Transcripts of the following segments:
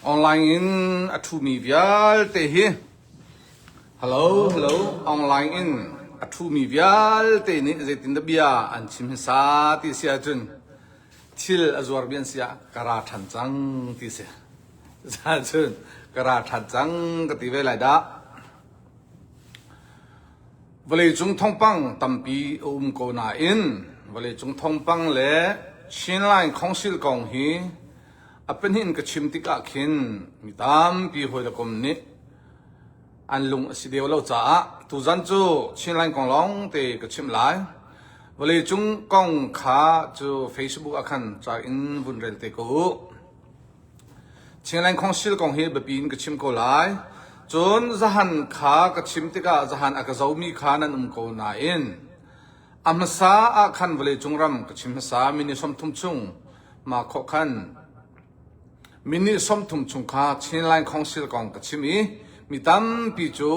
Online in a ṭhumi vialte hi Hello, hello, online in a ṭhumi vialte nih zeitindah bia an chim hmasa ti si ahcun thil a zuarmi an si ah ka ra ṭhan cang ti si. Cun ka ra ṭhan cang ka ti ve lai dah. Vawleicung thawngpang tampi a um ko nain vawleicung thawngpang le Chinline Council kong hi a pahnih in ka chim tikah khin mi tampi hawi le kom nih an lung a si deuh lo caah tuzan cu Chinline kong lawng te ka chimh lai. Vawleicung kong kha cu Facebook ah khan ca in vun rel te ko u. Chinland Council kong hi biapi in ka chim ko lai. Cun zahan kha ka chim tikah zahan a ka zomi kha nan um ko nain a hmasa ah khan vawleicung ram ka chim hmasa minute 30 chung ma khawh khan minute 30 chung kha Chinland Council kong ka chim i mi tampi cu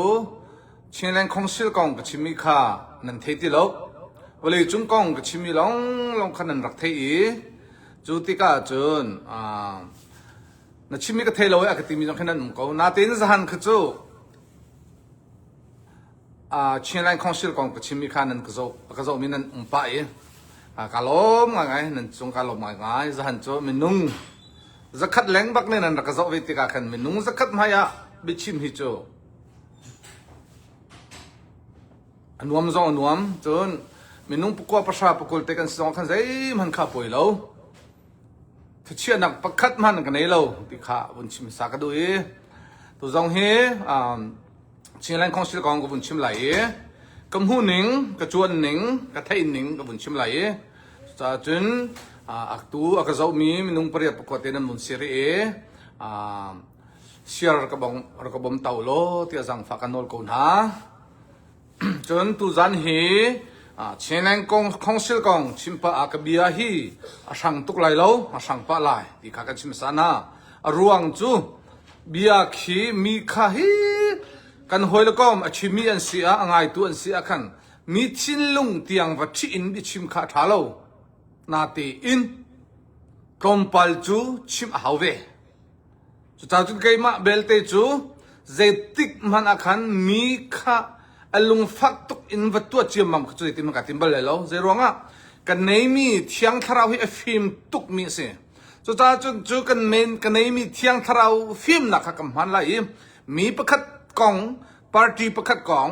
Chinland Council kong ka chimmi kha nan thei ti lo. Vawleicung kong ka chimmi lawnglawng kha nan rak theih i Cu tikah cun na chimmi ka thei lo i a ka timi zong khin an um ko. Natein zahan kha cu Chinland Council kong ka chimmi kha nan ka zoh ka zohmi nan um pah i ka lawm ngaingai nan cung ka lawm ngaingai zahan cu minung zakhat leng bak nih nan rak ka zoh ve tikah khan minung zakhat hmai ah biachim hi cu A nuam zong a nuam. Cun minung pakua pahra pakul te kan si zong khan zeihmanh kha poi lo. Thachiahnak pakhat hmanh ka nei lo ti kha vun chim sa ka duh i tu zong hi um, Chinland Council kong ka vun chim lai i ka hmuh ning, ka cuan ning, ka theih ning ka vun chim lai i cucaah a tu a ka zohmi minung pariat pakua te nan vun si rih i share ka bong ka bom to law tiah zangfah ka nawl ko hna. Cun tuzan hi Chinland kong Council kong chimpa ah ka bia hi a hrang tuk lai lo, a hrang pah lai ti kha kan chim sana. A ruang cu bia khi mi kha hi kan hawi le kom a chimmi an si ah a ngaitu an si ah khan mi thinlung tiang va ṭhih in biachim kha a ṭha lo. Natein tlawmpal cu chim a hau ve. Cucaah cun keimah belte cu zeitik hmanh ah khan mi kha a lungfak tuk in va tuah ciammam kha cu zeitin hmanh kaa tim bal lai lo. Zeiruangah kan neimi Thiang Thlarau hi a fim tukmi a si. Cucaah cun cu kan men ka neimi Thiang Thlarau fimnak kha ka hman lai i mi pakhat kong, party pakhat kong,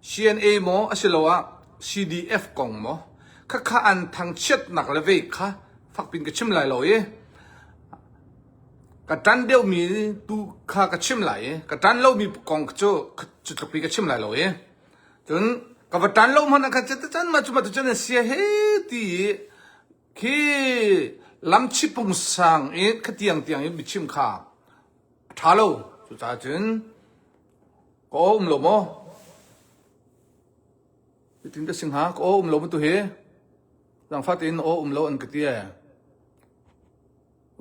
CNA maw asiloah CDF kong maw khakha an thangchiatnak le ve kha fakpin ka chim lai lo i Ka ṭan deuhmi tu kha ka chim lai i ka ṭan lomi kong cu cu tluk pi ka chim lai lo i cun ka va ṭan lo hmanh ah khan cun mah cu mah cun an sia he ti i khi lamchi pungsang i khatiang tiang i biachim kha a ṭha lo. Cucaah cun ka aw um lo maw? Hitin ka si hnga ka aw um lo maw tu hi? Zaangfah tein aw um lo an ka ti ee.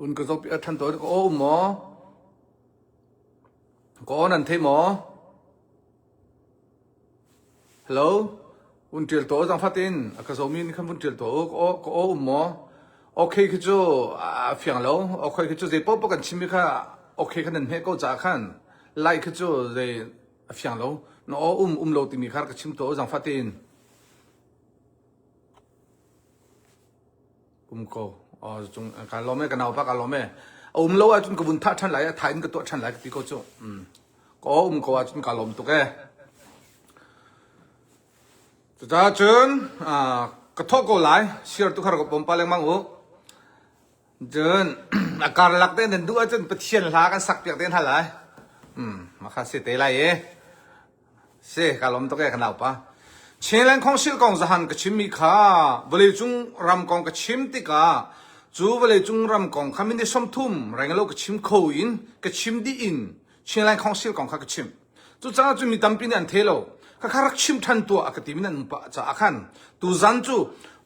Un ka zoh ṭhan tawn ka aw um maw? Ka aw nan thei maw? Hello? Un ṭial tuah u zaangfah tein a ka zohmi nih khan vun ṭial tuah u. Ka aw ka aw um maw? Okay khi cu a fiang lo. Okay khi cu zei paoh paoh kan chimmi kha okay kha nan hmeh ko caah khan like khi cu zei a fiang lo. Na aw um um lo timi kha ka chim tuah u zaangfah tein. Um ko. Cung ka lawm e ka naupa ka lawm e. A um lo ahcun ka vun thah ṭhan lai a tha in ka tuah ṭhan lai ka ti ko cu. Mm. Ka um ko ahcun ka lawm tuk e. Cucaah cun ka thawh ko lai. Share tu kha rak pom pa lengmang u. Cun a karlak te nan duh ahcun Pathian hla kan sak piak te hna lai. Mm, mah kha si te lai e. Si, ka lawm tuk e ka naupa. Chinland Council kong zahan ka chimmi kha vawleicung ram kong ka chim tikah cu vawleicung ram kong kha minute 30 renglo ka chim kho in ka chim dih in Chinland Council kong kha ka chim. Cucaah cu mi tampi nih an thei lo. Khakha rak chim ṭhan tuah a ka timi nan um pah caah khan tuzan cu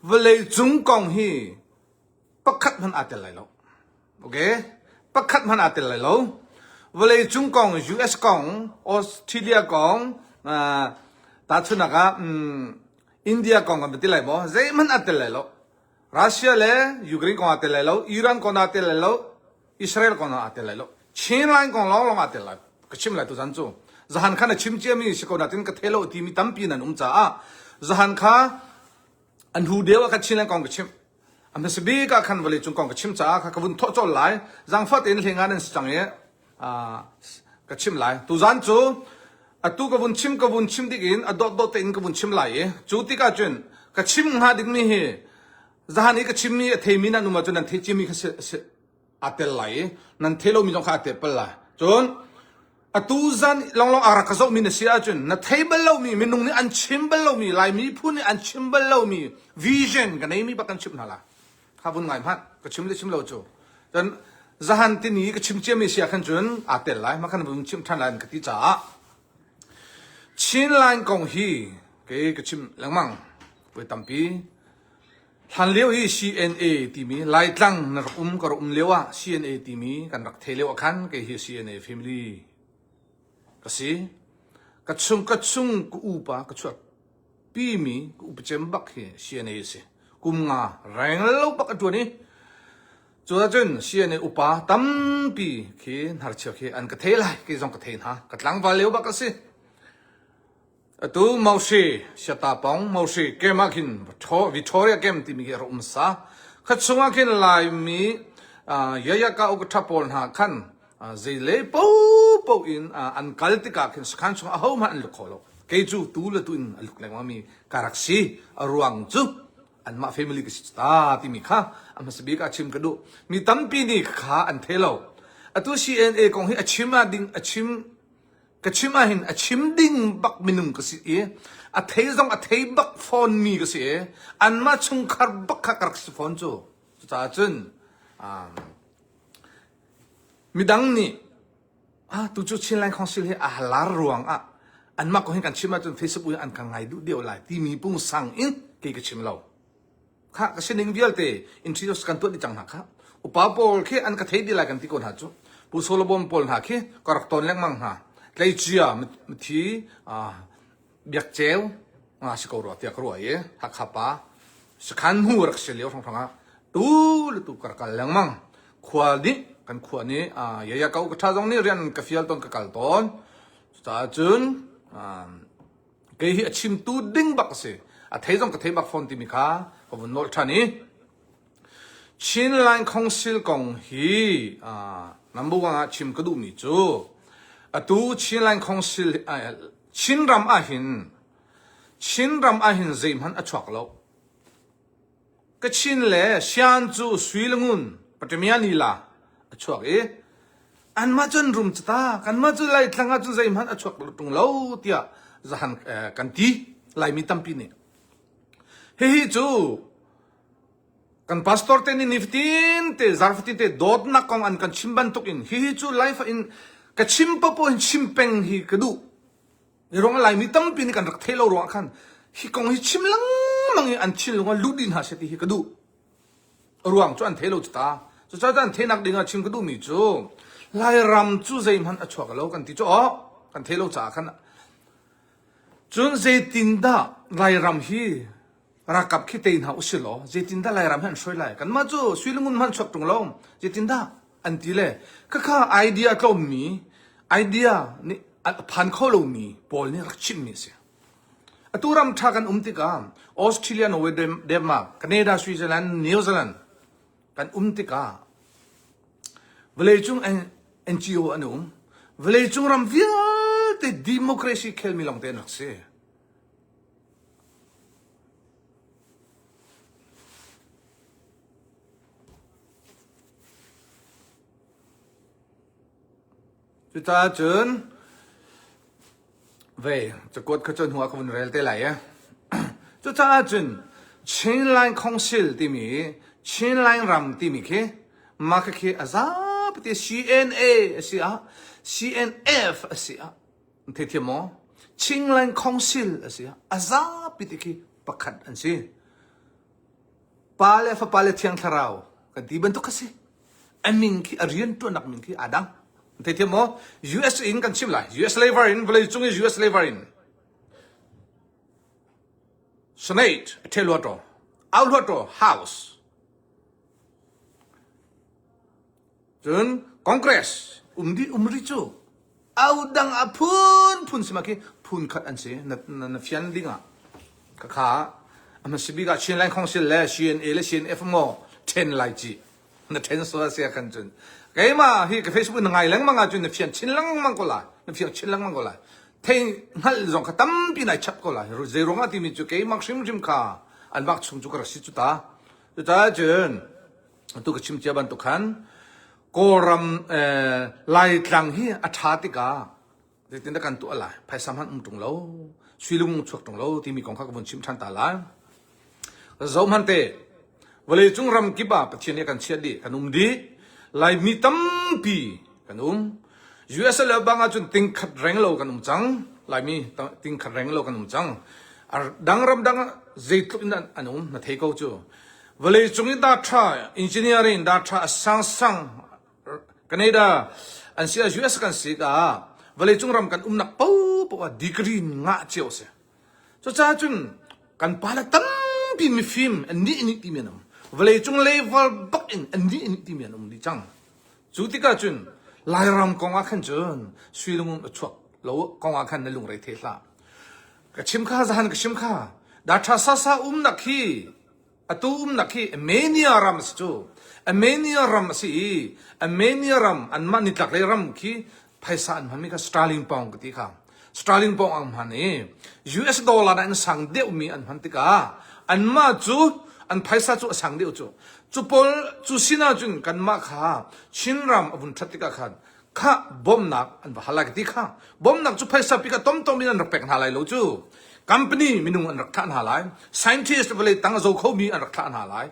vawleicung kong hi pakhat hmanh aa tel lai lo. Okay? Pakhat hmanh aa tel lai lo. Vawleicung kong, US kong, Australia kong, uh, tahchunhnak ah um, India kong kan ti lai maw? Zeihmanh aa tel lai lo. Russia le Ukraine kong aa tel lai lo, Iran kong aa tel lai lo, Israel kong aa tel lai lo. Chin line kong lawnglawng aa tel lai. Ka chim lai tuzan cu. Zahan khan a chim ciami si ko natin ka thei lo timi tampi nan um caah zahan kha an hu deu ah khan Chin line kong ka chim. A hmasa bik ah khan vawlei cung kong ka chim caah kha ka vun thawh colh lai. Zangfah tein hlenga nan si cang i ka chim lai. Tuzan cu atu ka vun chim ka vun chim dik in a dawtdawt tein ka vun chim lai i cu tikah cun ka chim hnga dingmi hi zahan i ka chimmi a theimi nan um ahcun nan theih ciami kha si aa tel lai i nan thei lomi zong kha aa tel pal lai. Cun atu zan longlong a rak ka zohmi na si ahcun na thei bal lomi minung nih an chim bal lomi Laimi phun nih an chim bal lomi vision ka neimi bak kan chimh hna lai. Kha vun ngai hmanh ka chim le chim lo cu. Cun zahan tini ka chim ciami si ah khan cun aa tel lai mah khan vun chim ṭhan lai an ka ti caah Chin line kong hi kei ka chim lengmang voi tampi Hlanlio i CNA timi Laitlang na rak um ka rak um lio ah CNA timi kan rak thei lio ah khan kei hi CNA family ka si. Ka chung ka chung ka upa ka chuak pimi ka upa cem bak hi CNA a si. Kum nga reng lo bak a tuan i cu ahcun CNA upa tampi khi hnarchia khi an ka thei lai kei zong ka thei hna. Ka tlangval lio bak a si. Atu Moshe Siatapong Moshe camp ah khin Victoria camp timi khi a rak um sa. Kha chungah khin Laimi Yayaka ukatha pawl hna khan zeilei popo in an kal tikah khin sakhan chung ahohmanh an lut kho lo. Kei cu tu le tu in a lut lengmang mi ka rak si. A ruang cu anmah family ka si ta timi kha a hmasa bik ah chim ka duh. Mi tampi nih kha an thei lo. Atu CNA kong hi a chim ah ding a chim Ka chim ahhin a chim ding bak minung ka si i a thei zong a thei bak fawn mi ka si i anmah chungkhar bak kha ka rak si fawn cu. Cucaah cun midang nih ah tu cu Chin Line Council hi a lar ruang ah anmah kong hi kan chim ahcun Facebook in an ka ngai duh deuh lai timi pungsang in kei ka chim lo. Khah ka sining vialte introduce kan tuah dih cang hna khah. Upa pawl khi an ka thei dih lai kan ti ko hna cu. Pu Solomon pawl hna khi ka rak ton lengmang hna. Tleicia mithi biak ceu nga si ko rua tiah ka ruah i Hakha pa sakhan mu rak si lio hrawnghrang ah tu le tu ka rak kal lengmang. Khua nih kan khua nih yaya ka u ka tha zong nih rian ka fial tawn ka kal tawn. Cucaah cun Kei hi a chimtu ding bak a si. A thei zong ka thei bak fawn timi kha ka vun nolh ṭhan i Chin Line Council kong hi number one ah chim ka duhmi cu atu Chin Line Council Chinram ahhin Chinram ahhin zeihmanh a chuak lo. Kachin le Shan cu sui le ngun Patamia nila a chuak i anmah cu an rum cata kanmah cu Laitlang ah cun zeihmanh a chuak ṭung lo tiah zahan kan ti Laimi tampi nih. Hihi cu kan pastor te nih nifatin te zarfatin te dawtnak kong an kan chim bantuk in hihi cu life in ka chim paoh in chim peng hi ka duh. Hi ruang Laimi tampi nih kan rak theih lo ruangah khan hi kong hi chim lengmang i an thinlung ah lut dih hna seh ti hi ka duh. A ruang cu an thei lo cu ta. Cucaah an theihnak ding ah chim ka duhmi cu Lairam cu zeihmanh a chuak lo kan ti cu aw kan thei lo caah khan cun zeitindah Lairam hi ralkap khi tei hna usih law zeitindah Lairam hi an hruai lai kanmah cu sui le ngun hmanh chuak ṭung lo zeitindah an ti le khakha idea tlawmmi idea nih a phan kho lomi pawl nih rak chimmi a si atu ram ṭha kan um tikah Australia Norway Denmark Canada Switzerland New Zealand kan um tikah vawleicung NGO an um vawleicung ram vialte democracy khelmi lawngte an rak si Cucaah cun vei cakuat kha cu hnu ah ka vun rel te lai e. Cucaah cun Chin Line Council timi Chin Line ram timi khi mah khi a zapi CNA a si ah CNF a si ah Theithiam maw? Chinland Council a si. A zapi ti khi pakhat an si. Pa le Fapa le Thiang Thlarau kan ti bantuk kha si. A min khi a rian ṭuannak min khi aa dang. Theithiam maw? US in kan chim lai. US level in vawlei cung i US level in Senate a ṭhel to, au to House. Cun Congress um dih um rih cu au dang a phunphun si ma khi phun khat an si na, na, na fian ding ah khakha a hmasa bik ah Chinland Council le CNA le CNF maw then lai ci na then sual sia khan cun keimah hi ka Facebook na ngai lengmang ahcun na fian chin lengmang ko lai na fiang chin lengmang ko lai thei hngalh zong kha tampi nai chap ko lai zei ruangah timi cu keimah hrimhrim kha an bak chung cu ka rak si cu ta cucaah cun atu ka chim cia bantuk khan Kawlram Laitlang hi a ṭha tikah zeitindah kan tuah lai phaisa hmanh um ṭung lo suilung chuak ṭung lo timi kong kha ka vun chim ṭhan ta lai zoh hmanh te vawleicung ram kip ah Pathian nih a kan chiah dih kan um dih Laimi tampi kan um US le bang ahcun tingkhat reng lo kan um cang Laimi tingkhat reng lo kan um cang dang ram dang zeitluk in an um na thei ko cu Vawleicung i data engineering data a sangsang Canada an si ah US kan si ka vawleicung ram kan umnak paohpaoh ah degree ngah cio si. Cucaah cun kan pale tampi mifim an nih nih timi an um. Vawleicung level bak in an nih nih timi an um dih cang. Cu tikah cun Lairam kong ah khan cun suilung a chuak lo kong ah khan na lungre thei hlah. Ka chim kha zahan ka chim kha data sasa umnak hi Atu umnak hi Armenia ram a si cu. Armenia ram a si i Armenia ram anmah nitlaklei ram khi phaisa an hmanmi kha sterling pound ka ti kha. Sterling pound an hman i US dollar in sang deuhmi an hman tikah anmah cu an phaisa cu a sang deuh cu. Cu pawl cu sin ahcun kanmah kha Chinram a vun ṭhat tikah khan Khah bawmhnak an va hal lai ka ti kha. Bawmhnak cu phaisa pi kha tomtom in an rak pek hna lai lo cu. Company minung an rak thlah hna lai. Scientist vawlei tang a zo khomi an rak thlah hna lai.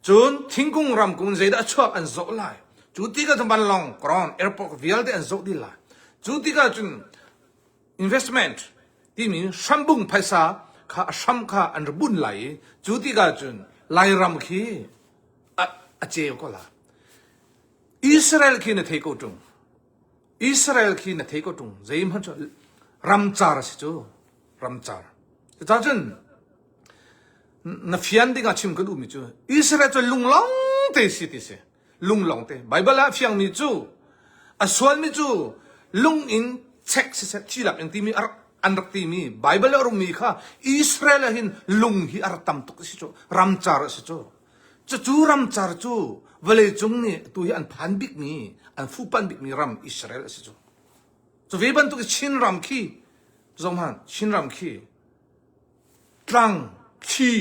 Cun thingkung ramkung zeidah a chuak an zoh lai. Cu tikah cun vanlawng, ground, airport vialte an zoh dih lai. Cu tikah cun investment timi hrambung phaisa kha a hram kha an rak bunh lai i cu tikah cun Lairam khi a, a ceu ko lai. Israel khi na thei ko ṭung. Israel khi na thei ko ṭung. Zeihmanh cu ramcar a si cu. Ramcar. Cucaah cun na fian ding ah chim ka duhmi cu Israel cu lunglong te si ti si. Lunglong te. Bible ah fiangmi cu a sualmi cu lung in chek siseh thi lak in timi an rak timi Bible ah rungmi kha Israel ah hin lung hi a rak tam tuk a si cu. Ramcar a si cu. Cucu ramcar cu vawleicung nih atu hi an phan bikmi, an fuhpanh bikmi ram Israel a si cu. Cu ve bantuk i Chinram khi, zohhmanh, Chinram khi tlang, thli,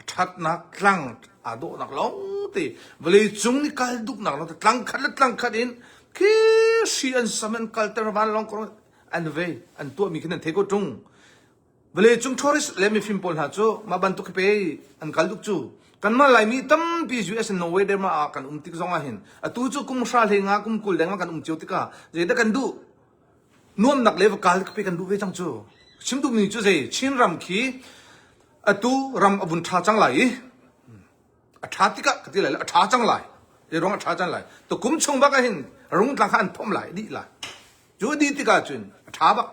a ṭhatnak tlang aa dawhnak lawngte, vawleicung nih kal duhnak lawngte, tlang khat le tlang khat in khi hri an sam an kalter vanlawng kong an vei, an tuahmi khi nan thei ko ṭung. Vawleicung tourist le mifim pawl hna cu mah bantuk hi pei an kal duk cu. Kanmah Laimi tampi US and Norway Denmark ah kan um tik zong ah hin atu cu kum hra hlei nga kum 20 deng ah kan um cio tikah zeidah kan duh? Nuamnak le va kal pe kan duh ve cang cu. Chim duhmi cu zei Chinram khi atu ram a vun ṭha cang lai i a ṭha tikah ka ti lai lo a ṭha cang lai. Zei ruang a ṭha cang lai? Tukum chung bak ah hin rungtlang kha an phomh lai dih lai. Cu dih tikah cun a ṭha bak.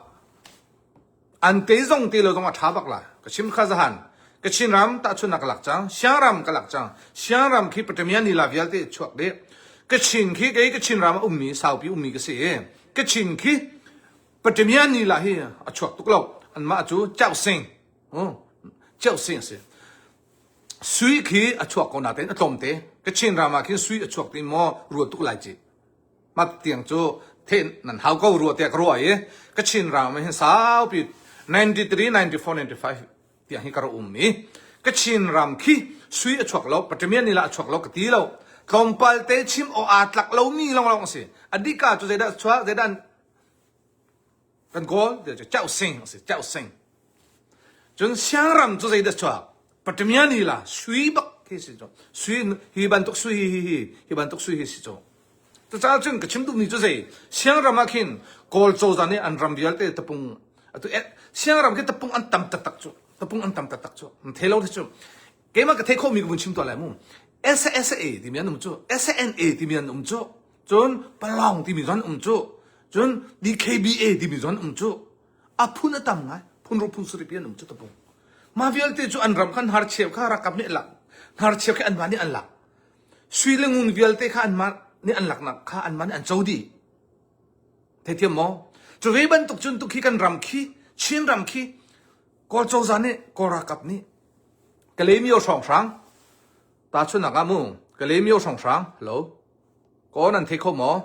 An te zong te lo zong a ṭha bak la. Ka chim kha zahan. Ka Chinram tahchunnak ka lak cang. Siangram ka lak cang. Siangram khi Patamian nila vialte chuak dih. Ka Chin khi kei ka Chinram a ummi saupi ummi ka si i ka Chin khi Patamian nila hi a chuak tuk lo. Anmah cu Chauhsing. Uh, Chauhsing a si. Sui khi a chuak ko natein a tlawmte. Ka Chinram ah khin sui a chuak ti maw ruat tuk lai ci. Mat tiang cu the nan hau ko rua tiah ka ruah i ka Chin ram ah hin saupi 93, 94, 95 tiang hi ka rak um i ka Chin ram khi sui a chuak lo Patamian nila a chuak lo ka ti lo tlawmpal te chim aw aa tlak lomi lawnglawng a si a dika cu zeidah chuak zeidah kan kawl ti cu Chauhsing a si Chauhsing cun Siangram cu zeidah chuak Patamian hi la sui bak khi si cu sui hi bantuk sui hi hi hi hi bantuk sui hi si cu cucaah cun ka chim duhmi cu zei Siangram ah khin Kawl cozah nih an ram vialte tapung atu Siangram khi tapung an tam taktak cu tapung an tam taktak cu thei lo cu keimah ka thei khomi ka vun chim tuah lai mu SSA timi an um cu SNA timi an um cu Cun Palong timi zon um cu. Cun DKBA timi zon um cu. A phun a tam ngai. Phun ru phun sarih pi an um cu tapung. Mah vialte cu an ram khan hnarcheu kha rakap nih an lak. Hnarcheu khi anmah nih an lak. Sui le ngun vialte kha anmah. nih an laknak kha anmah nih an co dih. Theithiam maw? Cu ve bantuk cun tukhi kan ram khi Chin ram khi Kawl cozah nih Kawl ralkap nih Kalaymyo hrawnghrang tahchunhnak ah mu Kalaymyo hrawnghrang hello kaw nan thei kho maw?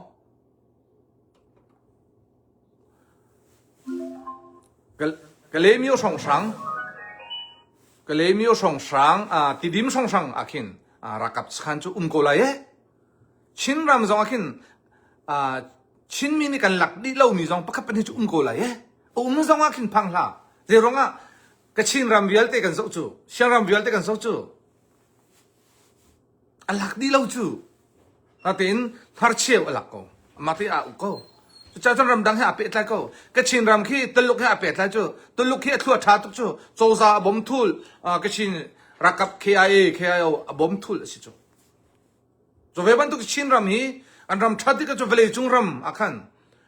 Kalaymyo hrawnghrang Kalaymyo hrawnghrang Tidim hrawnghrang ah khin ralkap sakhan cu um ko lai eh. Chinram zong ah khin Chinmi nih kan lak dih lomi zong pakhat pahnih cu um ko lai eh. A um zong ah khin phang hlah. Zei ruangah Kachin ram vialte kan zoh cu, Siaram vialte kan zoh cu a lak dih lo cu. Natein hnarcheu a lak ko. Amah te aa uk ko. Cucaah cun ramdang he aa pehtlai ko. Kachin ram khi Tuluk he aa pehtlai cu. Tuluk khi a thlua ṭha tuk cu. Cozah a bawm thul. Kachin rakap KIA, KIO a bawm thul a si cu. Cu ve bantuk Chin ram hi an ram ṭhat tik cu vawleicung ram ah khan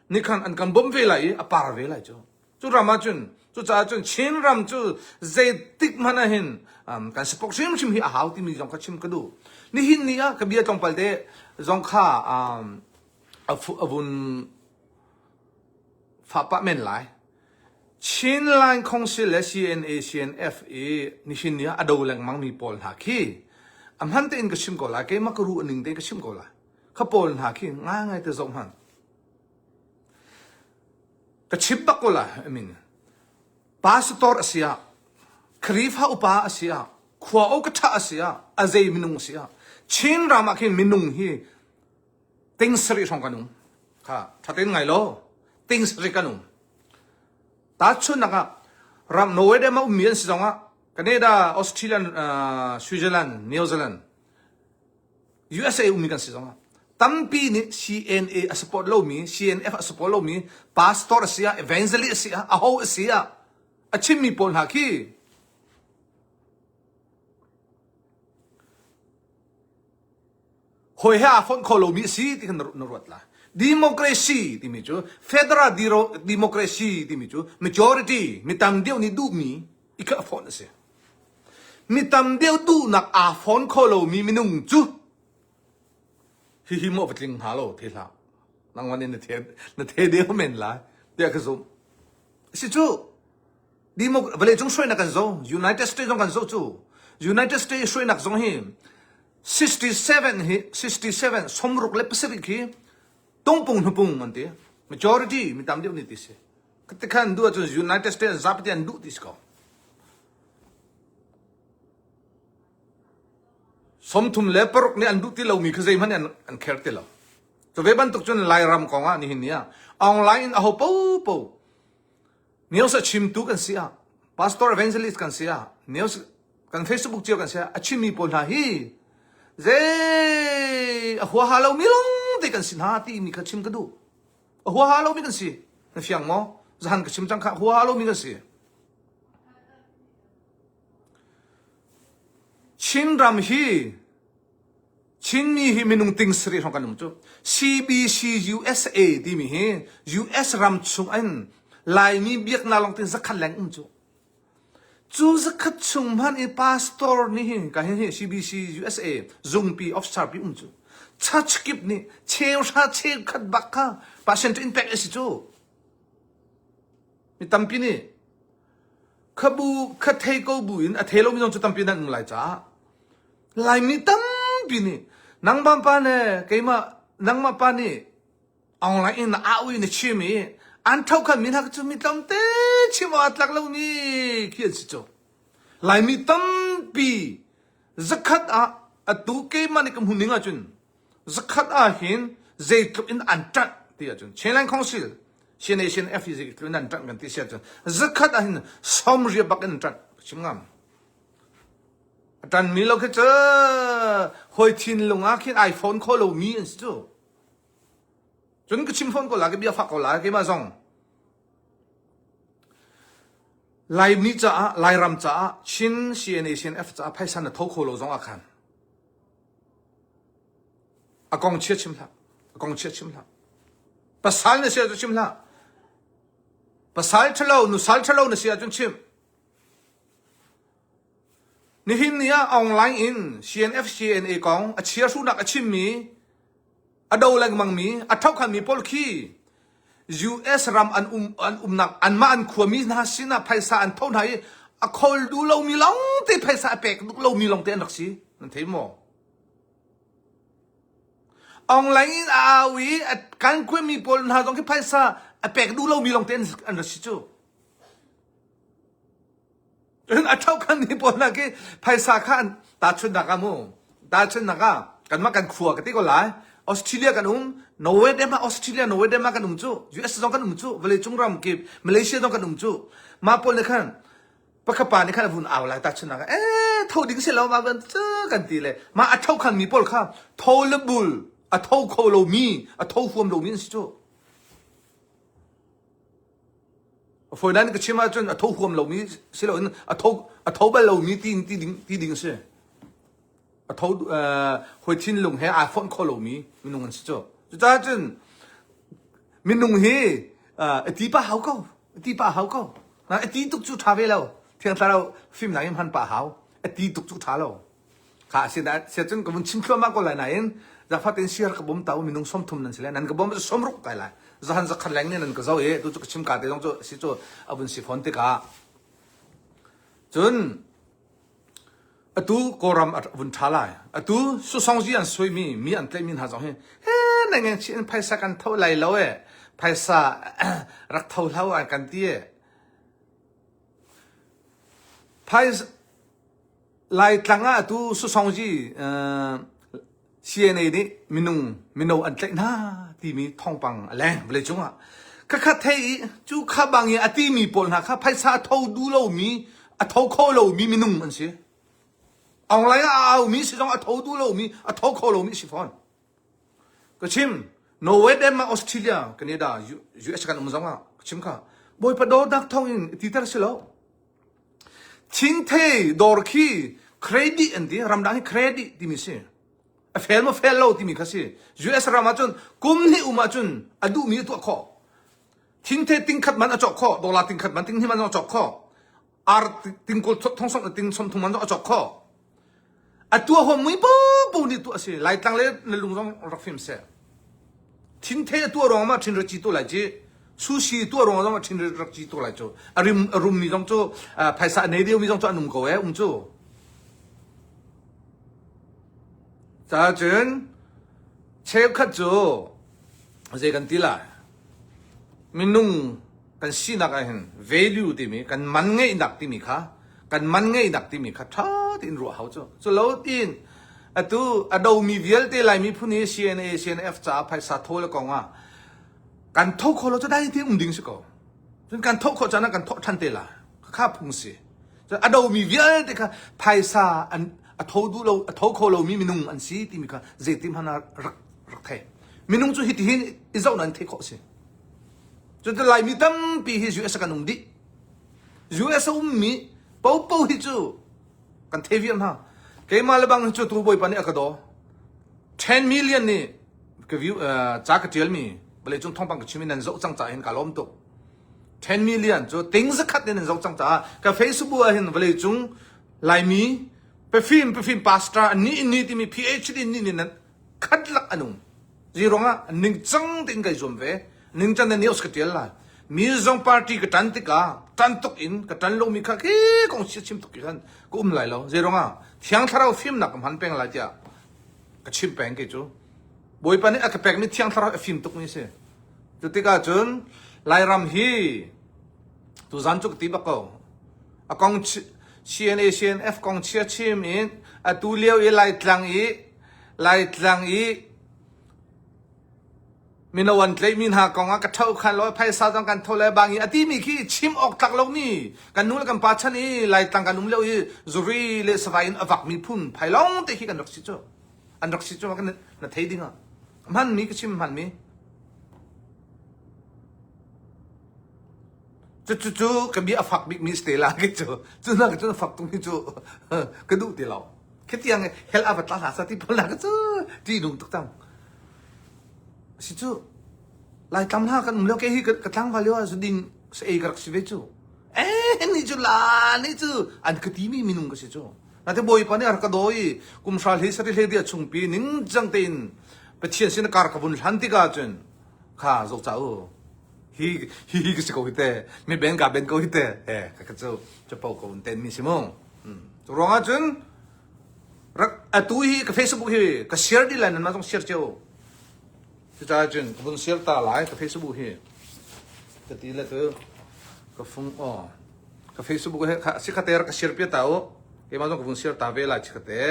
nih khan an kan bawmh ve lai i a par ve lai cu. Cu ram ah cun cucaah cun Chin ram cu zeitik hmanh ah hin um, kan support hrimhrim hi a hau timi zong kha chim ka duh. Nihin ni ah ka bia tlawmpal te zong kha um, a, a vun fah pah men lai. Chin Line Council le CNA CNF i nihin ni ah a do lengmang mi pawl hna khi a hman tein ka chim ko lai keimah ka ruah ning tein ka chim ko lai kha pawl hna khi ngaingai te zoh hmanh ka chim bak ko lai I mean pastor a si ah Khrihfa upa a si ah khua o ka ṭha a si ah a zei minung a si ah Chin ram ah khin minung hi ting sarih hrawng kan um kha ṭha tein ngai law ting sarih kan um tahchunhnak ah ram Norway ram a ummi an si zongah Canada Australia uh, Switzerland New Zealand USA ummi kan si zongah tampi nih CNA a support lomi CNF a support lomi pastor a si ah evangelist a si ah aho a si ah a chimmi pawl hna khi Hawi he aa fonh kho lomi a si ti kha na ruat lai. Democracy timi cu federal democracy timi cu majority mi tam deuh nih duhmi i kha a fonh a si. Mi tam deuh duhnak aa fon kho lomi minung cu hihi maw va tling hnga lo the hlah. Nangmah nih na the na the deuh men lai tiah ka zumh. Si cu vawleicung hruainak kan zo United States zong kan zo cu United States hruainak zong hi 67 hi 67 somruk le pasarih khi tungpung hnupung an ti majority mi tam deuh nih ti si tikhan duh ahcun United States zapi an duh ti si ko somthum le paruk nih an duh ti lomi kha zeihmanh an an kher ti lo cu ve bantuk cun Lairam kong ah nihin ni ah online in aho popo News a chimtu kan si ah, pastor evangelist kan si ah, news kan Facebook cio kan si ah, a chimmi pawl hna hi zei a huaha lomi lawng te kan si hna timi kha chim ka duh. A huaha lomi kan si. Na fiang maw? Zahan ka chim cang kha huaha lomi kan si. Chinram hi Chinmi hi minung ting sarih hrawng kan um cu. CBC USA timi hi US ram chung in Laimi biaknak lawng tin zakhat leng um cu. Cu zakhat chung hmanh i pastor nih hin ka hin hi CBC USA zungpi officer pi um cu. Church kip nih cheuhra cheukhat bak kha passion to impact a si cu. Mi tampi nih khabu kha thei ko bu in a thei lomi zong cu tampi nan um lai caah Laimi tampi nih nangmah pa le keimah nangmah pa nih online in na au i na chim i an thokhan mi hna cu mi tlawmte chim awk aa tlak lomi khi an si cu. Laimi tampi zakhat ah atu keimah nih ka hmuh ning ahcun zakhat ah hin zeitluk in an ṭanh ti ahcun Chinland Council Chin F hi zeitluk in an ṭanh kan ti si ahcun zakhat ah hin sawmriat bak in an ṭanh chim ngam. A ṭanmi lo khi cu hawi thinlung ah khin ai phone kho lomi an si cu. Cun ka chim fawn ko lai, ka bia fak ko lai, keimah zong. Laimi caah, Lairam caah, Chin CNA CNF caah phaisa na tho kho lo zong ah khan a kong chia chim hlah. A kong chia chim hlah. Pasal na si ahcun chim hlah. Pasal ṭhalo, nusal ṭhalo na si ahcun chim. Nihin ni ah online in CNF CNA kong a chiahruhnak a chimmi. A do lengmangmi, a thokhanmi pawl khi US ram an um an umnak anmah an khuami hna sinah phaisa an tho hna i a khawl duh lomi lawngte phaisa a pek duh lomi lawngte an rak si. Nan thei maw? Online in a au i kan khuami pawl hna zong khi phaisa a pek duh lomi lawngte an rak si cu. Cun a ṭhokhan mi pawl hna khi phaisa kha an tahchunhnak ah mu tahchunhnak ah kanmah kan khua ka ti ko lai Australia kan um Norway Denmark Australia Norway Denmark kan um cu US zong kan um cu vawleicung ram kip Malaysia zong kan um cu mah pawl nih khan pakhat pa nih khan a vun au lai tahchunhnak ah ee tho ding si lo ma van cu kan ti le mah a ṭhokhan mi pawl kha tho le bul a tho kho lomi a tho huam lomi an si cu Fawinan ka chim ahcun a tho huam lomi si loin a tho a tho bal lomi ti ti ding ti ding a si. A tho hawi thinlung he aa fonh kho lomi minung an si cu. Cucaah cun minung hi a ti pah hau ko. A ti pah hau ko. A ti tuk cu ṭha ve lo. Thiang Thlarau fimnak in hman pah hau. A ti tuk cu ṭha lo. Kha si da sia cun ka vun chim thluahmah ko lai nain zafa ten siar ka bom ta u minung 30 nan si le nan ka bom cu 60 kai lai zahan zakhat leng ne nan ka zo i tu cu ka chim ka te zong cu si cu a vun si fawn tikah cun atu kawlram a vun tha lai atu susongzi an suimi mi an tlaihmi hna zong hi he na ngeng chin phaisa kan tho lai lo e phaisa rak tho hlau an kan ti e phaisa Laitlang ah atu Susongzi CNA nih minung mino an tlaih hna timi thawngpang a leng vawleicung ah. Khakha thei i cu kha bang i a timi pawl hna kha phaisa a tho duh lomi a tho kho lomi minung an si. Online ah a aumi si zong a tho duh lomi a tho kho lomi si fawn. Ka chim Norway, Denmark, Australia, Canada, US kan um zong ah ka chim kha Bawipa dawtnak thawng in titer si lo. Thingthei dawr khi credit an ti. Ramdang hi credit timi si. A fel maw fel lo timi kha si. US ram ahcun kum hnih um ahcun a duhmi a tuah khawh. Thingthei tingkhat man a cawk khawh. Dollar tingkhat man tinghnih man zong a cawk khawh. Ar tingkul thong ting som thum man zong a cawk khawh. A tuah huam mui popo nih tuah a si. Laitlang le na lung zong rak fim seh. Thinthei a tuah ruang ah thin rak ci tu lai ci. Sushi tuah ruang zong ah thin rak ci tu lai cu. A rim a rum mi zong cu phaisa a nei deuh mi zong cu an um ko eh um cu. Ca cun cheukhat cu zei kan ti lai. Minung kan sinak ah hin value timi kan man ngeihnak timi kha kan man ngeihnak timi kha ṭha tein ruah hau cu cu lo tiin atu a domi vialte Lai miphun hi CNA CNF caah phaisa thawl le kong ah kan tho kho lo cu dai te um ding si ko cun kan thawh khawh caan ah kan thawh ṭhan te la kha phung si cun a domi vialte kha phaisa an a tho duh lo a tho kho lomi minung an si timi kha zeitin hmanh ah rak rak thei minung cu hitihin i zoh nan theih khawh si Cun Laimi tampi hi US kan um dih. US a ummi popo hi cu kan thei viar hna. Keimah le bang hi cu tu Bawipa nih a ka daw. 10 million nih ka view uh, ca ka tialmi vawleicung thawngpang ka chim i nan zoh cang caah hin ka lawm tuk. 10 million cu ting zakhat nih nan zoh cang caah ka Facebook ah hin vawleicung Laimi pafim pafim pastor ni ni timi PhD ni ni nan khat lak an um. Zei ruangah ningcang tein kai zuam ve. Ningcang na news ka tial lai. Mi zong party ka tan tikah tan tuk in ka tan lomi kha khi kong chia chim tuk ki khan ka um lai lo. Zei ruangah Thiang Thlarau fimnak ka hman peng lai tiah ka chim peng kei cu. Bawipa nih a ka pekmi Thiang Thlarau a fim tukmi si. Cu tikah cun Lairam hi tuzan cu ka ti bak ko. A kong CNA CNF kong chia chim in atu lio i Laitlang i Laitlang i mino an tlaihmi hna kong ah ka tho khan lo phaisa zong kan tho le bang i a timi khi chim awk tlak lomi kan nu le kan pa chan i Laitlang kan um lio i zuri le savai in a vakmi phun phai lawng te khi kan rak si cu an rak si cu kan na thei ding ah hmanmi ka chim hmanmi cu cu cu ka bia a fak bikmi si te la ki cu cu na ka cun fak tung hi cu ka duh ti lo Khitiang hell a va tla hna sa ti pawl na cu ti nung tuk cang. Si cu Laitlam hna kan um lio ke hi ka tlangval lio ah zudin sa ei ka rak si ve cu. Eh ni cu la ni cu an ka ti mi minung ka si cu. Nate bawipa nih a rak ka dawi kum hral hi sari hle dia chungpi ningcang tein. Pathian sin kar ka vun hlan tikah cun kha zo ca u hi hi hi ka si ko hi te mi ben ka ben ko hi te he ka ka cu capo ko un ten mi si mu cu ruangah cun rak atu hi ka Facebook hi ka share dih lai nan mah zong share cio cucaah cun ka vun share ta lai ka Facebook hi ka ti le tu ka fung aw ka Facebook he kha si khate rak ka share pia ta u keimah zong ka vun share ta ve lai chikhate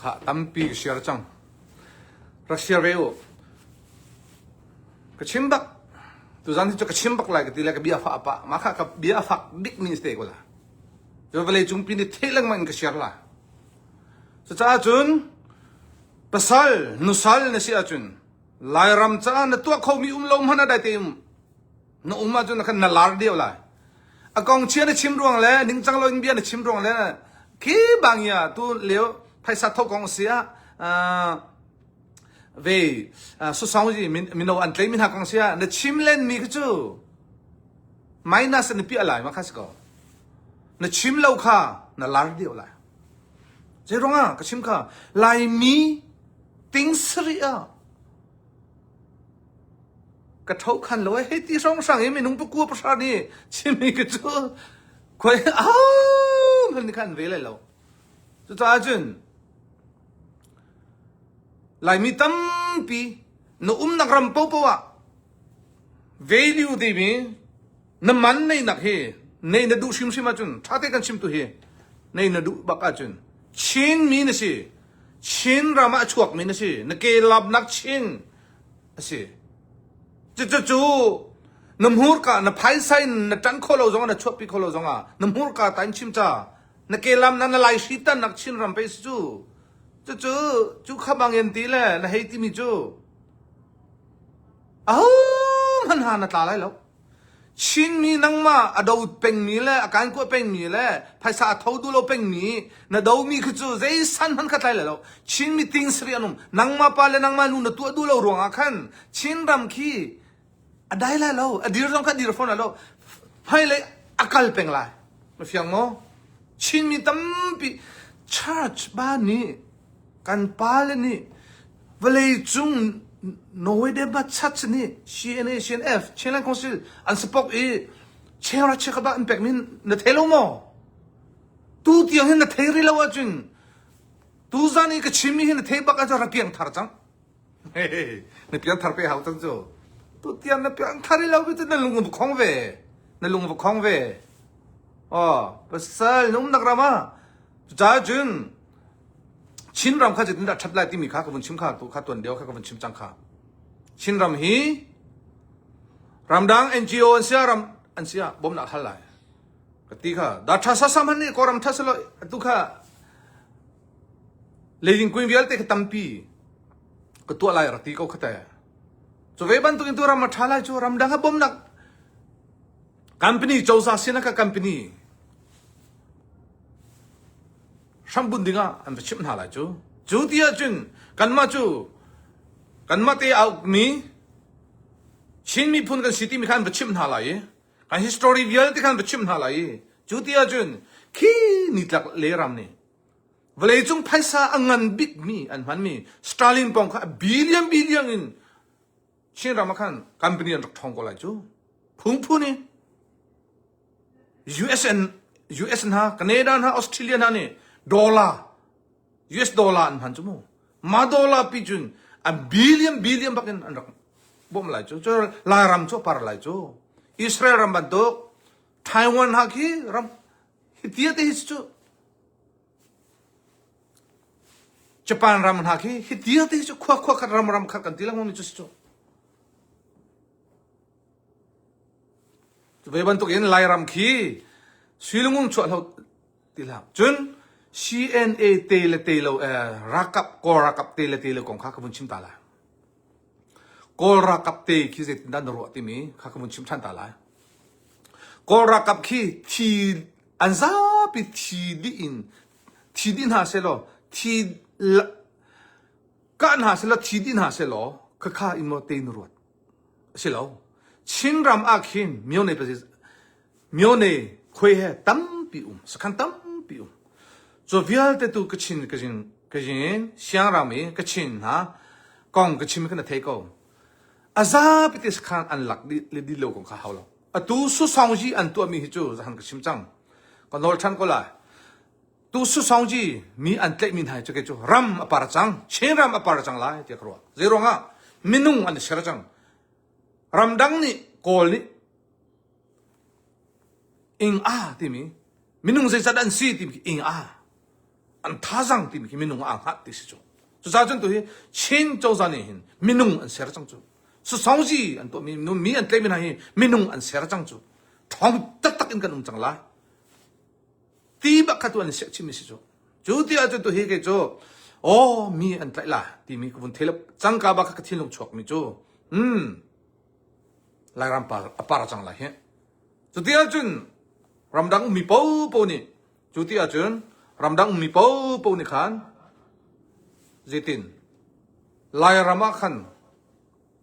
Khah tampi ka share cang. Rak share ve u. Ka chim bak. Tuzan hi cu ka chim bak lai ka ti le ka bia fa pa. Mah kha ka bia fak bik mi te ko la. Cu vawlei cung pi nih theh lengmang in ka share la. Cucaah cun pasal nusal na si ahcun Lairam caah na tuah khomi um lo hmanh ah dai te um. Na um ahcun khan na lar deuh lai. A kong chia na chim ruang le ningcang lo in bia na chim ruang le khi bangia tu leo phaisa tho kong si ah ve susong ji mino an tlei mi hna kong si ah na chim len mi khi cu minus na piah lai ma kha si ko na chim lo kha na lar deuh lai zei ruangah ka chim kha laimi ting sari ah Ka tho khan lo hei ti hrawnghrang i minung pakua pahra nih chimmi ka cu khoi au hman khan ve lai lo. Cucaah cun Laimi tampi na umnak ram popo ah value timi na man neinak hi nei na duh hrimhrim ahcun ṭha te kan chim tu hi nei na duh bak ahcun Chin mi na si Chin ram ah a chuakmi na si na ke lamnak Chin a si. Cucu na hmurka na phaisa in na ṭan khawh lo zongah na chuahpi khawh lo zongah na hmurka ta in chim ca na ke lam na na lai hri tan nak Chin ram pei si cu cucu cu kha bangin ti le na hei timi cu ahohmanh ha na tla lai lo. Chinmi nangmah a do pengmi le a kan kuah pengmi le phaisa a tho duh lo pengmi na domi khi cu zei san hmanh kha tlai lai lo. Chinmi ting sari an um. Nangmah pa le nangmah nu na tuah duh lo ruangah khan Chinram khi a dai lai lo. A dir zong kha dir fawn lai lo. Hmailei a kal peng lai. Na fiang maw? Chinmi tampi church ba nih Kan pale nih vawleicung Norway Denmark Church nih CNA CNF Chinland Council an support i Chera Chekaba an pekmi na thei lo maw? Tu tiang hin na thei rih lo ahcun tuzan i ka chimmi hi na thei bak ahcun ra piang thar cang. Na piang thar pe hau cang cu. Tu tiang na piang thar rih lo cu na lung va khong ve. Na lung va khong ve. Oh, pasal na umnak ram ah. Cucaah cun Chinram kha zeitindah ṭhat lai timi kha ka vun chim kha tu kha tuan deuh kha ka vun chim cang kha. Chinram hi ramdang NGO an sia ram an sia bawmnak hal lai. Ka ti kha da ṭha sa sam han nih kawlram ṭha selo atu kha leiding kuin vialte kha tampi ka tuah lai rak ti ko kha te. Cu ve bantuk in tu ram a ṭha lai cu ramdang ha bawmnak company cozah sin ka company hrambunh dingah an va chimh hna lai cu. Cu ti ahcun kanmah cu kanmah te a ukmi Chin miphun kan si timi kha an va chimh hna lai i kan history vialte kha an va chimh hna lai i cu ti ahcun khi nitlak le ram nih vawleicung phaisa a ngan bikmi an hmanmi Stalin pong kha billion billion in Chin ram ah khan company an rak ṭhawng ko lai cu. Phungphun in US and US hna Canada hna Australia hna nih dollar US dollar an hman cu mu ma dollar pi cun a billion billion bak in an rak bawmh lai cu cu Lairam cu par lai cu Israel ram bantuk Taiwan ha khi ram hi tia te hi cu Japan ram hna khi hi tia te hi cu khua khua khat ram ram khat kan ti lengmang mi cu si cu Cu ve bantukin Lairam khi suilungung chuah hlo ti hlah. Cun CNA te le te lo eh, rakap Kawl rakap te le te lo kong kha ka vun chim ta lai. Kawl ralkap te khi zeitindah na ruah timi kha ka vun chim ṭhan ta lai. Kawl ralkap khi thi an zapi thi dih in thi dih hna sehlaw thi kah hna sehlaw thi dih hna sehlaw khakha in maw te na ruat. A si lo. Chinram ah khin myone pa myone khuai he tampi um sakhan tampi um. Cu vialte tu Kachin Kachin Kachin Siangram i Kachin hna kong ka chim kha na thei ko. A zapi te sakhan an lak dih le dih lo kong kha hau lo. Atu Susongji an tuahmi hi cu zahan ka chim cang. Ka nawl ṭhan ko lai. Tu Susongji mi an tlaihmi hna hi cu kei cu ram a par cang, Chin ram a par cang lai tiah ka ruah. Zei ruangah minung an i ser cang. Ramdang nih Kawl nih ing a timi minung zeizat an si timi khi ing a an thazang timi khi minung aa hngat ti si cu. Cucaah cun tu hi Chin cozah nih hin minung an ser cang cu. Susongzi an tuahmi mi an tlaihmi hna hi minung an ser cang cu. Ṭhawng taktak in kan um cang lai. Ti bak kha tu an siah chimmi si cu. Cu ti ahcun tu hi kei cu aw mi an tlaih la timi ka vun thei lo cangka bak kha ka thinlung chuakmi cu hmm Lairam par a par cang lai hi. Cu ti ahcun ramdang ummi popo nih cu ti ahcun ramdang ummi popo nih khan zeitin Lairam ah khan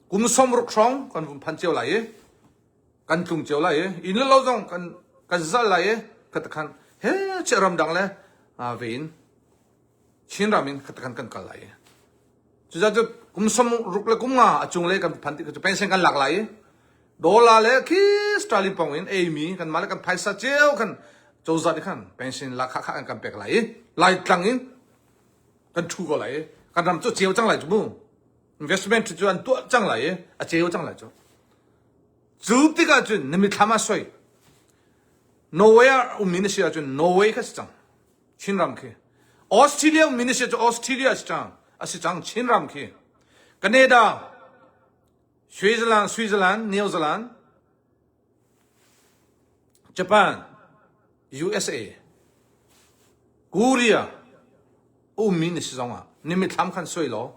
kum 60 hrawng kan vun phan cio lai i kan tlung cio lai i inn le lo zong kan kan zal lai i khatakhan he chiah ramdang le ve in Chin ram in khatakhan kan kal lai i cucaah cu kum 60 le kum nga a cung le kan phan ti cu pension kan lak lai i dollar le khi sterling pong in ei mi kan mah le kan phaisa cio kan cozah nih khan pension lak kha kha an kan pek lai i lai tlang in kan thu ko lai i kan ram cu ceu cang lai cu mu investment cu an tuah cang lai i a ceu cang lai cu Cu tikah cun na mithlam ah soi. Norway ah ummi na si ahcun Norway kha si cang. Chinram khi. Australia ummi na si ahcun Australia si cang. A si cang Chinram khi. Canada, Switzerland, Switzerland, New Zealand, Japan, USA, Korea ummi na si zongah na mithlam khan soi law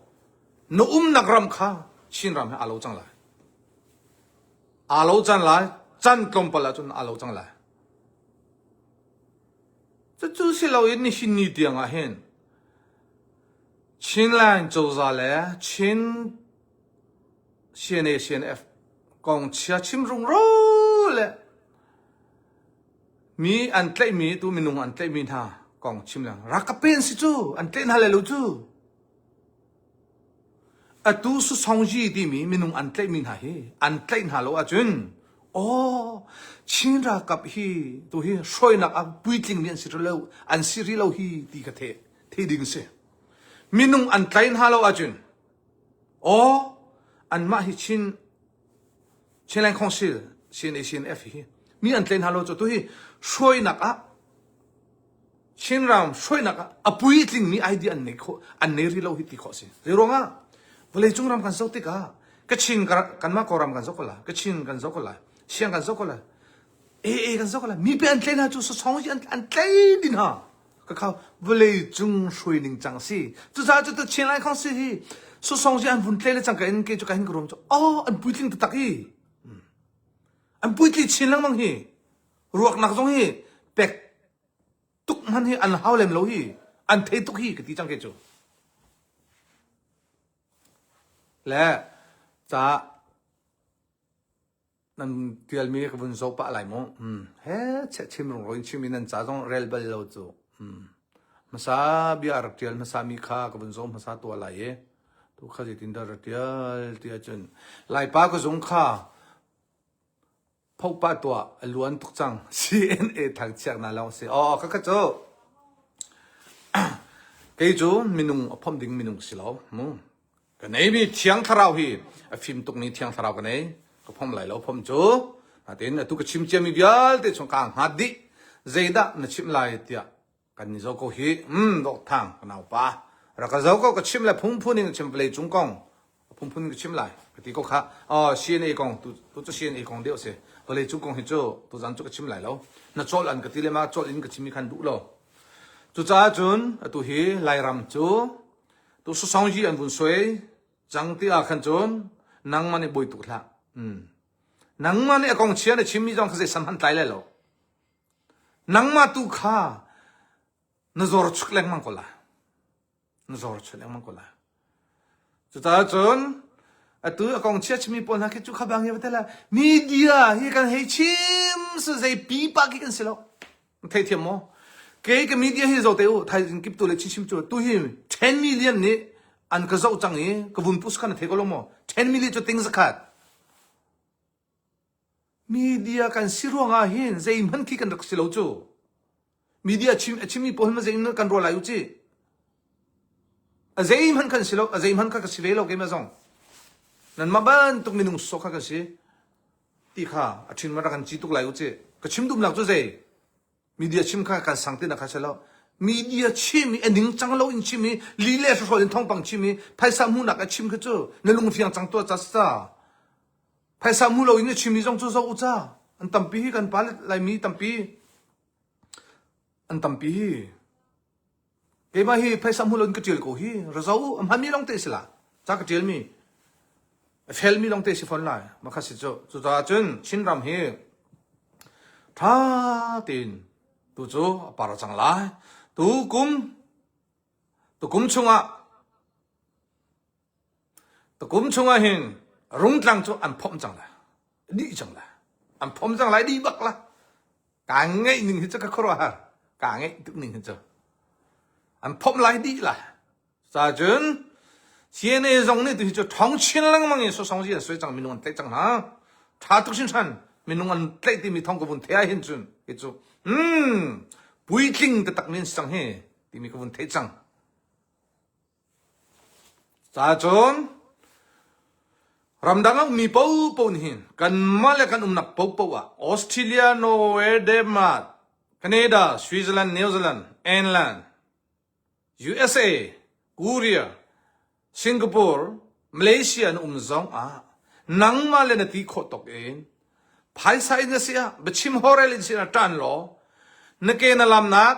na umnak ram kha Chinram he aa lo cang lai. Aa lo cang lai. Can tlawmpal ahcun aa lo cang lai. Cucu si loin nihin ni tiang ah hin Chinland cozah le Chin CNA CNF kong chia chim rungro le mi an tlaihmi tu minung an tlaihmi hna kong chim leng rak pen si cu an tlaih hna le lo cu Atu Susongyi timi minung an tlaihmi hna hi an tlaih hna lo ahcun aw Chin ralkap hi tu hi hruainak ah puitlingmi an si rih lo an si rih lo hi ti ka thei thei ding si. Minung an tlaih hna lo ahcun aw anmah hi Chin Chinland Council CNA CNF hi mi an tlaih hna lo cu tu hi hruainak ah Chinram hruainak ah a puitlingmi idea an nei khawh an nei rih lo hi ti khawh si. Zei ruangah vawleicung ram kan zoh tikah Kachin kanmah Kawlram kan zoh ko lai, Kachin kan zoh ko lai, Siang kan zoh ko lai, AA kan zoh ko lai. Mi pe an tlei hna cu sasawng hi an an tlei din ha. Ka khau vawleicung hruai ning cang si. Cucaah cu tu Chin Lai Council hi sasawng hi an vun tlei le cang ka in ke cu ka hin ka rum cu oh an puitling taktak hi. An puitli chin lengmang hi. Ruaknak zong hi pek tuk hman hi an hau lem lo hi an thei tuk hi ka ti cang ke cu le ca nan tialmi ka vun zoh pah lai mu he che chim rung ro in chim in nan ca zong rel bal lo cu hmasa bia rak tial hmasa mi kha ka vun zoh hmasa tua lai i tu kha zeitin dah rak tial ti ahcun laipa ka zung kha Phopah tuah a luan tuk cang. CNA thangchiaknak lawng si. Aw khakha cu kei cu minung a phomh ding minung si lo. Mu. Ka neimi thiang thlarau hi a fim tukmi thiang thlarau ka nei. Ka phom lai lo phom cu. Natin atu ka chim ciami vialte chung kaa hngat dih. Zeidah na chimh lai tiah Kan ni zo ko hi mm dok thang ka nau pa rak ka zo ko ka chim le phungphun in ka chim vawlei cung kong phungphun in ka chim lai ka ti ko kha oh CNA kong tu tu cu CNA kong deuh si vawlei cung kong hi cu tu zan cu ka chim lai lo na chol an ka ti le ma chol in ka chim mi khan duh lo cucaah cun atu hi Lairam cu tu Sosongji an vun suai cang ti ah khan cun. Nangmah nih buai tuk hlah. Mm. Nangmah nih a kong chia na chimmi zong kha zei sam han tlai lai lo. Nangmah tu kha na zor chuk lengmang ko lai. Na zor chuk lengmang ko lai. Cucaah cun atu a kong chia chimmi pawl hna khi cu kha bang hi va la media hi kan hei chim sa zei pipa khi kan si lo. Theithiam maw? Kei ka media hi zo te u thaizing kip tu le chichim cu tu hi 10 million nih an ka zoh cang i ka vun pus khan thei ko lo maw? 10 million cu ting zakhat. Media kan si ruangah hin zeihmanh khi kan rak si lo cu. Media chim a chimmi pawl hi zei in kan ruah lai u ci. A zeihmanh kan si lo, a zeihmanh kha ka si ve lo keimah zong. Nanmah bantuk minung sawk kha kan si. Ti kha a ṭhin ma rak kan ci tuk lai u ci. Ka chim duhnak cu zei? Media chim kha kan sang tinak kha si lo. Media chim i a ningcang lo in chim i li le hrawhrawl in thawngpang chim i phaisa hmuhnak a chim kha cu na lungfiang cang tuah ca si ca. Phaisa hmu lo in a chimmi zong cu zoh u ca. An tampi hi kan pa Laimi tampi. An tampi hi. Keimah hi phaisa hmu lo in ka ṭial ko hi. Ra zoh u, a hmanmi lawng te si la. Ca ka ṭialmi. A felmi lawng te si fawn lai. Mah kha si cu. Cucaah cun Chinram hi ṭha tein tu cu a par cang lai. Tu kum tukum chungah Tukum chungah hin Rungtlang cu an phomh cang lai. Dih cang lai. An phomh cang lai dih bak la. Kaa ngeih ning hi cu ka khuaruahhar. Kaa ngeih tuk ning hi cu. An phomh lai dih la. Ca cun CNA zong nih tu hi cu ṭhawng chin lengmang in sosong zi an soi cang minung an tlaih cang hna. Ṭha tuk hrinhran minung an tlaih timi thawng ka vun theih ah hin cun hi cu hmm puitling taktak min si cang hi timi ka vun theih cang. Cacun ramdang a ummi paohpaoh nih hin kanmah le kan umnak paohpaoh ah Australia, Norway, Denmark, Canada, Switzerland, New Zealand, England, USA, Korea, Singapore, Malaysia an um zong ah nangmah le na ti khawh tawk in phaisa in na si ah biachim horel in si ah ṭan law na ke na lamnak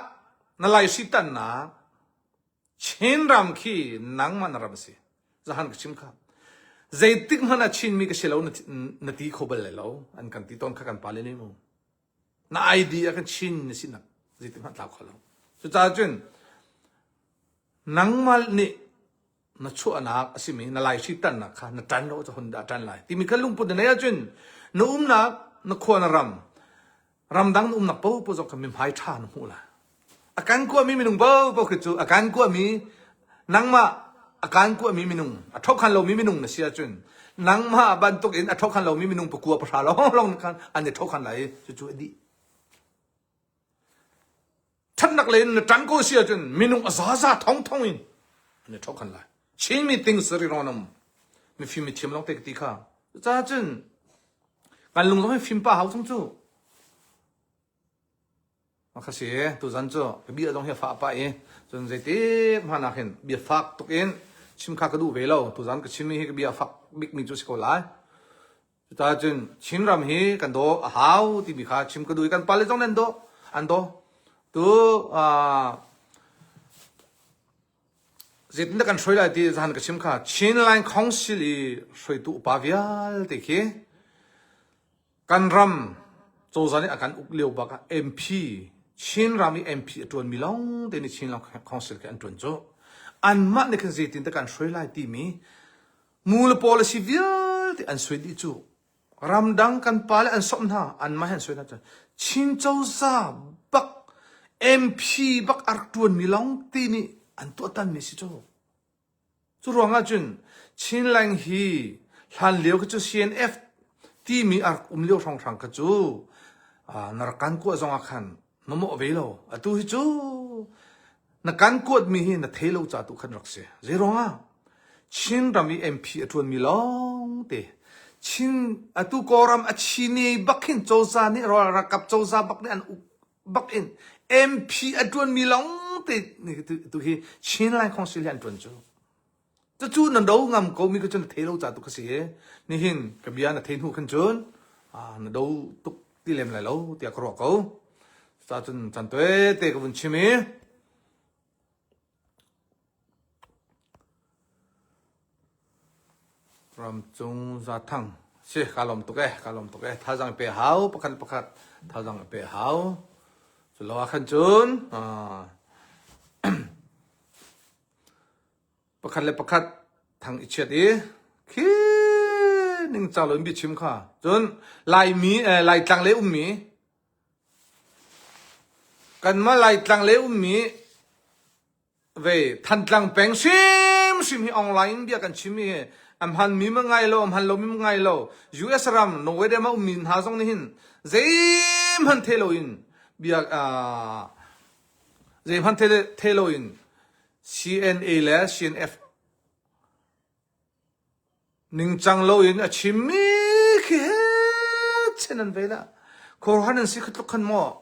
na laihri tannak Chinram khi nangmah na ram a si. Zahan ka chim kha. Zeitik hmanh ah Chinmi ka si lo na ti kho bal lai lo. An kan ti tawn kha kan pale nih mu. Na ID ah kan Chin na sinak zeitik hmanh tlau kho lo. Cucaah cun nangmah nih na chuahnak a simi na laihri tannak kha na ṭan lo cu hun dah ṭan lai timi kha lungput na neih ahcun na umnak na khua na ram ramdang na umnak paohpaoh zong kha mihmai ṭha na hmuh lai. A kan kuahmi minung paohpaoh khi cu a kan kuahmi nangmah a kan kuahmi minung a ṭhokhan lomi minung na si ahcun nangmah bantuk in a ṭhokhan lomi minung pakua pahra lawnglawng khan an i ṭhokhan lai i cucu a dih. Ṭhatnak lei in na ṭang ko si ahcun minung a zaza thongthong in an i ṭhokhan lai. Chinmi ting sari rawn um mifim mithiam lawng te ka ti kha. Cucaah cun kan lung zong hi fim pa hau chung cu. Kha si tuzan cu ka bia zong hi a fah pah i cun zeitik hmanh ah khin bia fak tuk in chim kha ka duh ve lo. Tuzan ka chimmi hi ka bia fak bikmi cu si ko lai. Cucaah cun Chinram hi kan daw a hau timi kha chim ka duh i kan pale zong nih an daw an daw. Tu zeitindah kan hruai lai ti zahan ka chim kha Chin Line Council i hruaitu upa vialte khi kan ram cozah nih a kan uk lio bak ah MP Chin ram i MP a ṭuanmi lawng te nih Chin Line Council khi an ṭuan cu. Anmah nih khin zeitindah kan hruai lai timi mu le policy vialte an suai dih cu ramdang kan pale an sawmh hna anmah he an suai hna cu Chin cozah bak MP bak a rak ṭuanmi lawng te nih an tuahtanmi si cu. Cu ruangah cun Chinland hi hlan lio khi cu CNF timi a rak um lio hrawnghrang kha cu na rak kan kuah zongah khan na mawh ve lo. Atu hi cu na kan kuatmi hi na thei lo ca tu khan rak si. Zei ruangah? Chin ram i MP a ṭuanmi lawng te Chin atu Kawlram a chine bak hin cozah nih ralkap cozah bak nih an uk bak in MP a ṭuanmi lawng te tu hi Chin Lai Council hi an ṭuan cu. Cucu na do ngam ko mi cu na thei lo ca tu ka si i nihin ka bia na thei hnu khan cun na do tuk ti lem lai lo tiah ka ruah ko. Cucaah cun caan tawite ka vun chim i Ramcung Zathang si ka lawm tuk e ka lawm tuk e thazang pe hau pakhat pakhat thazang pe hau cu lo ah khan cun pakhat le pakhat thang i chiat i khi ning cang lo in biachim kha cun Laimi Laitlang le ummi kanmah Laitlang le ummi Ve Thantlang peng hrimhrim hi online bia kan chim i a hmanmi ma ngai lo, a hman lomi ma ngai lo. US ram Norway ram a ummi hna zong nih hin zeihmanh the loin bia zeihmanh the, the loin CNA le CNF ningcang loin a chimmi khi he chen an ve la. Khuaruahhar nan si kha tluk khan maw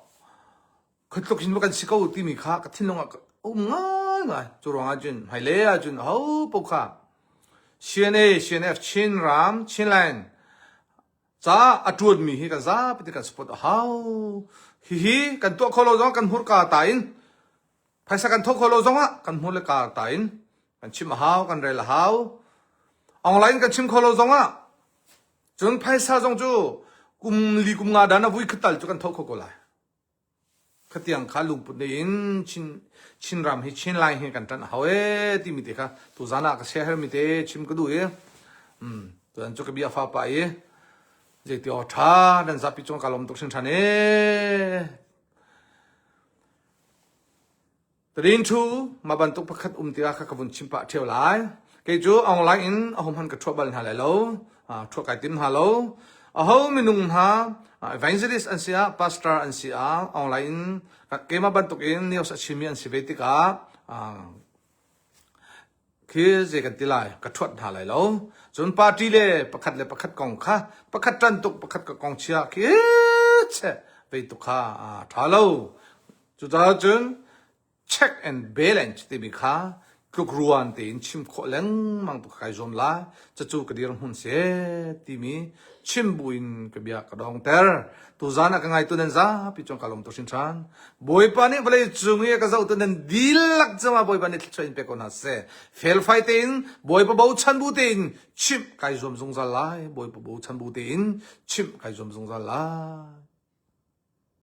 Khuatluk hin kan si ko timi kha ka thinlung ah a um ngaingai. Cu ruangah cun hmailei ah cun aho paoh kha CNA, CNF, Chin ram, Chinland caah a ṭuanmi hi kan zapi te kan support a hau. Hihi kan tuah kho lo zong kan hmurka ta in phaisa kan thawh kho lo zongah kan hmur le ka ta in kan chim a hau, kan rel a hau. Online kan chim kho lo zongah cun phaisa zong cu kum li kum nga dan a vui khatal cu kan thawh kho ko lai. Khatiang kha lungput nei in Chin Chinram hi Chinlai hi kan ṭanh a hau ee timi te kha tuzan ah ka siahermi te chim ka duh i um tuan cu ka bia fa pah i zeiti aw ṭha nan zapi cung ka lawm tuk hringhran ee. Tadin thu mah bantuk pakhat um tikah kha ka vun chim pah ṭheo lai. Kei cu online in ahohmanh ka ṭhuah bal hna lai lo. Ṭhuah kai tim hna lo. Aho minung hna evangelist an si ah, pastor an si ah, online in keimah bantuk in news a chimmi an si ve tikah khi zei kan ti lai ka ṭhuat hna lai lo. Cun party le pakhat le pakhat kong kha pakhat ṭan tuk pakhat ka kong chia khi che vei tuk kha ṭha lo. Cucaah cun check and balance timi kha tlukruan tein chim khawh lengmang tu kai zuam lai. Cucu ka dirhmun si timi chim buin ka bia ka dongter. Tuzan ah ka ngaitu nan zapi cung ka lawm tuk hringhran. Bawipa nih vawlei cung i ka zohtu nan dihlak cungah Bawipa nih thluachuah in pe ko hna seh. Felfai tein Bawipa bochan bu tein chimh kai zuam zungzal lai. Bawipa bochan bu tein chimh kai zuam zungzal lai.